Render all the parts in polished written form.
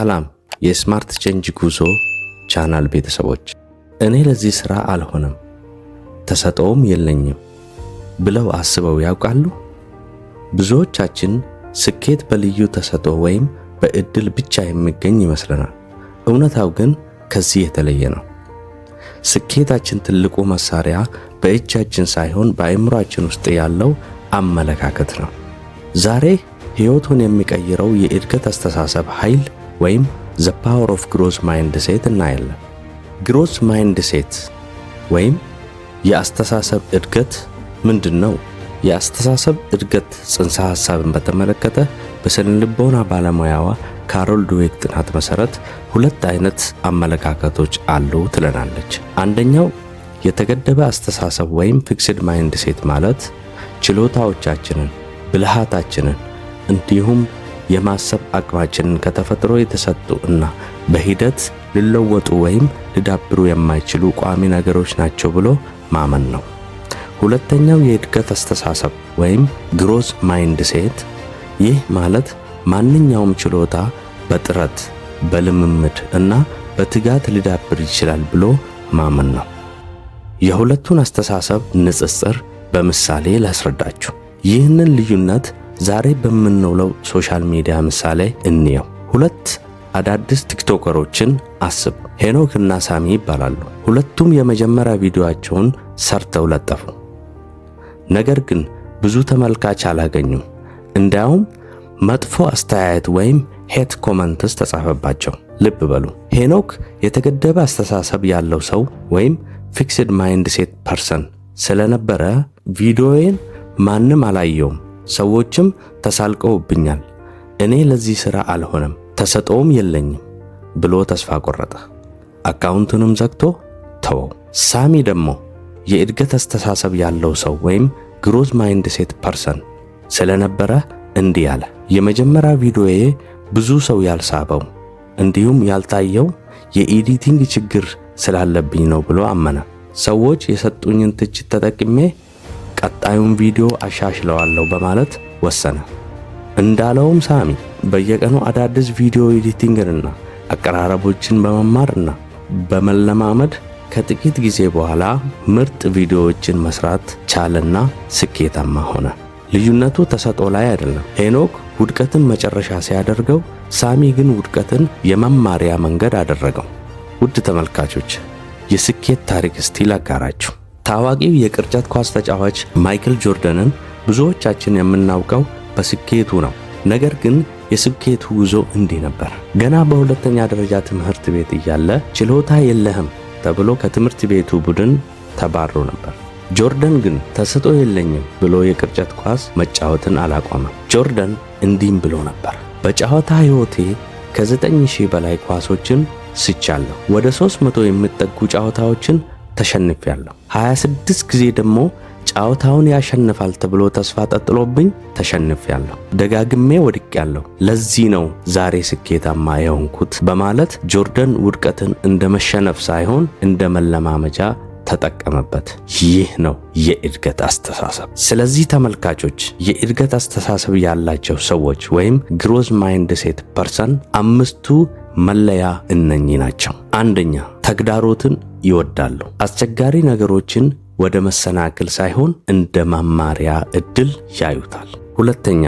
ሰላም የ Smart Change ጉዞ ቻናል ቤተሰቦች፣ እኔ ለዚህ ሥራ አልሆንም፣ ተሰጥኦም የለኝም ብለው አስበው ያውቃሉ? ብዙዎቻችን ስኬት በልዩ ተሰጥኦ ወይም በዕድል ብቻ የሚገኝ ይመስለናል። እውነታው ግን ከዚህ የተለየ ነው። ስኬታችን ትልቁ መሳሪያ በእጃችን ሳይሆን በአእምሯችን ውስጥ ያለው አመለካከት ነው። ዛሬ ሕይወቱን የሚቀይረው የእድገት አስተሳሰብ ኃይል ወይም the power of growth mindset እናያለን። Growth mindset ወይም የአስተሳሰብ እድገት ምንድን ነው? የአስተሳሰብ እድገት ጽንሰ ሐሳብን በተመለከተ በስነ ልቦና ባለሙያዋ ካሮል ድዌክ ጥናት መሰረት ሁለት አይነት አመለካከቶች አሉ ትለናለች። አንደኛው የተገደበ አስተሳሰብ ወይም fixed mindset ማለት ችሎታዎቻችንን፣ ብልሃታችንን እንዲሁም የማሰብ አቅማችንን ከተፈጥሮ የተሰጡ እና በሂደት ሊለወጡ ወይም ሊዳብሩ የማይችሉ ቋሚ ነገሮች ናቸው ብሎ ማመን ነው። ሁለተኛው የእድገት አስተሳሰብ ወይም growth mindset፣ ይህ ማለት ማንኛውም ችሎታ በጥረት፣ በልምምድ እና በትጋት ሊዳብር ይችላል ብሎ ማመን ነው። የሁለቱን አስተሳሰብ ንጽጽር በምሳሌ ላስረዳችሁ። ይህንን ልዩነት ዛሬ በምንውለው social media ምሳሌ እንየው። ሁለት አዳዲስ ቲክቶከሮችን አስብ። ሄኖክ እና ሳሚ ይባላሉ። ሁለቱም የመጀመሪያ ቪዲዮአቸውን ሰርተው ለጠፉ። ነገር ግን ብዙ ተመልካች አላገኙም። እንዲያውም መጥፎ አስተያየት ወይም hate comments ተጻፈባቸው። ልብ በሉ፣ ሄኖክ የተገደበ አስተሳሰብ ያለው ሰው ወይም fixed mindset person ስለነበረ ቪዲዮዬን ማንም አላየውም፣ ሰዎችም ተሳልቀውብኛል፣ እኔ ለዚህ ሥራ አልሆንም፣ ተሰጥኦም የለኝም ብሎ ተስፋ ቆረጠ። Account ኡንም ዘግቶ ተወው። ሳሚ ደግሞ የእድገት አስተሳሰብ ያለው ሰው ወይም growth mindset person ስለነበረ እንዲህ አለ። የመጀመሪያ ቪዲዮዬ ብዙ ሰው ያልሳበው እንዲሁም ያልታየው የ editing ችግር ስላለብኝ ነው ብሎ አመነ። ሰዎች የሰጡኝን ትችት ተጠቅሜ ቀጣዩን ቪዲዮ አሻሽለዋለሁ በማለት ወሰነ። እንዳለውም ሳሚ በየቀኑ አዳዲስ ቪዲዮ editing ንና አቀራረቦችን በመማርና በመለማመድ ከጥቂት ጊዜ በኋላ ምርጥ ቪዲዮዎችን መስራት ቻለና ስኬታማ ሆነ። ልዩነቱ ተሰጥኦ ላይ አይደለም። ሄኖክ ውድቀትን መጨረሻ ሲያደርገው፣ ሳሚ ግን ውድቀትን የመማሪያ መንገድ አደረገው። ውድ ተመልካቾች፣ የስኬት ታሪክ እስቲ ላጋራችሁ። ታዋቂው የቅርጫት ኳስ ተጫዋች ማይክል ጆርደንን ብዙዎቻችን የምናውቀው በስኬቱ ነው። ነገር ግን የስኬቱ ጉዞ እንዲህ ነበር። ገና በሁለተኛ ደረጃ ትምህርት ቤት እያለ ችሎታ የለህም ተብሎ ከትምህርት ቤቱ ቡድን ተባሮ ነበር። ጆርደን ግን ተሰጥኦ የለኝም ብሎ የቅርጫት ኳስ መጫወትን አላቆመም። ጆርደን እንዲህም ብሎ ነበር፦ በጨዋታ ሕይወቴ ከ9,000 በላይ ኳሶችን ስቻለሁ። ወደ 300 የሚጠጉ ጨዋታዎችን ተሸንፌያለሁ። 26 ጊዜ ደግሞ ጨዋታውን ያሸንፋል ተብሎ ተስፋ ተጥሎብኝ ተሸንፌያለሁ። ደጋግሜ ወድቄያለሁ። ለዚህ ነው ዛሬ ስኬታማ የሆንኩት በማለት ጆርደን ውድቀትን እንደ መሸነፍ ሳይሆን እንደ መለማመጃ ተጠቀመበት። ይህ ነው የእድገት አስተሳሰብ። ስለዚህ ተመልካቾች፣ የእድገት አስተሳሰብ ያላቸው ሰዎች ወይም growth mindset person አምስቱ መለያ እነኚህ ናቸው። አንደኛ፣ ተግዳሮትን ይወዳሉ። አስቸጋሪ ነገሮችን ወደ መሰናክል ሳይሆን እንደ መማሪያ እድል ያዩታል። ሁለተኛ፣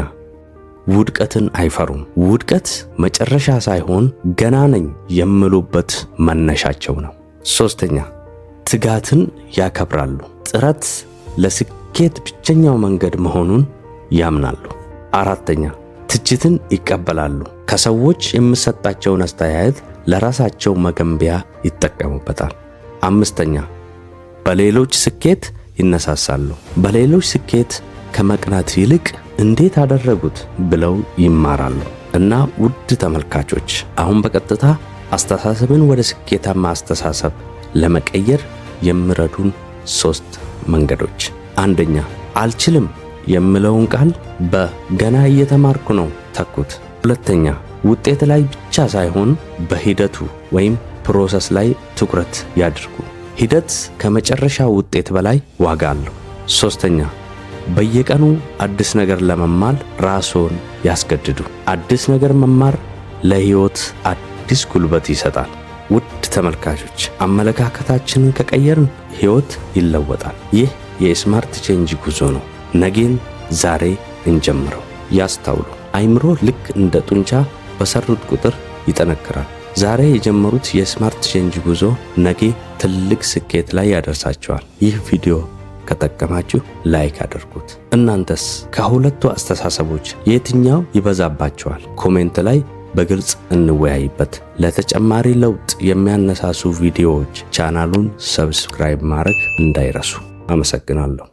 ውድቀትን አይፈሩም። ውድቀት መጨረሻ ሳይሆን ገና ነኝ የሚሉበት መነሻቸው ነው። ሶስተኛ፣ ትጋትን ያከብራሉ። ጥረት ለስኬት ብቸኛው መንገድ መሆኑን ያምናሉ። አራተኛ፣ ትችትን ይቀበላሉ። ከሰዎች የሚሰጣቸውን አስተያየት ለራሳቸው መገንቢያ ይጠቀሙበታል። አምስተኛ፣ በሌሎች ስኬት ይነሳሳሉ። በሌሎች ስኬት ከመቅናት ይልቅ እንዴት አደረጉት ብለው ይማራሉ። እና ውድ ተመልካቾች፣ አሁን በቀጥታ አስተሳሰብን ወደ ስኬታማ አስተሳሰብ ለመቀየር የሚረዱን ሶስት መንገዶች። አንደኛ፣ አልችልም የሚለውን ቃል በገና እየተማርኩ ነው ተኩት። ሁለተኛ፣ ውጤት ላይ ብቻ ሳይሆን በሂደቱ ወይም process ላይ ትኩረት ያድርጉ። ሂደት ከመጨረሻ ውጤት በላይ ዋጋ አለው። ሶስተኛ፣ በየቀኑ አዲስ ነገር ለመማር ራስዎን ያስገድዱ። አዲስ ነገር መማር ለሕይወት አዲስ ጉልበት ይሰጣል። ውድ ተመልካቾች፣ አመለካከታችንን ከቀየርን ሕይወት ይለወጣል። ይህ የ Smart Change ጉዞ ነው። ነገን ዛሬ እንጀምረው። ያስታውሉ፣ አይምሮ ልክ እንደ ጡንቻ በሰሩት ቁጥር ይጠነክራል። ዛሬ የጀመሩት የ Smart Change ጉዞ ነገ ትልቅ ስኬት ላይ ያደርሳቸዋል። ይህ ቪዲዮ ከጠቀማችሁ like አድርጉት። እናንተስ ከሁለቱ አስተሳሰቦች የትኛው ይበዛባችኋል? Comment ላይ በግልጽ እንወያይበት። ለተጨማሪ ለውጥ የሚያነሳሱ ቪዲዮዎች ቻናሉን subscribe ማድረግ እንዳይረሱ። አመሰግናለሁ።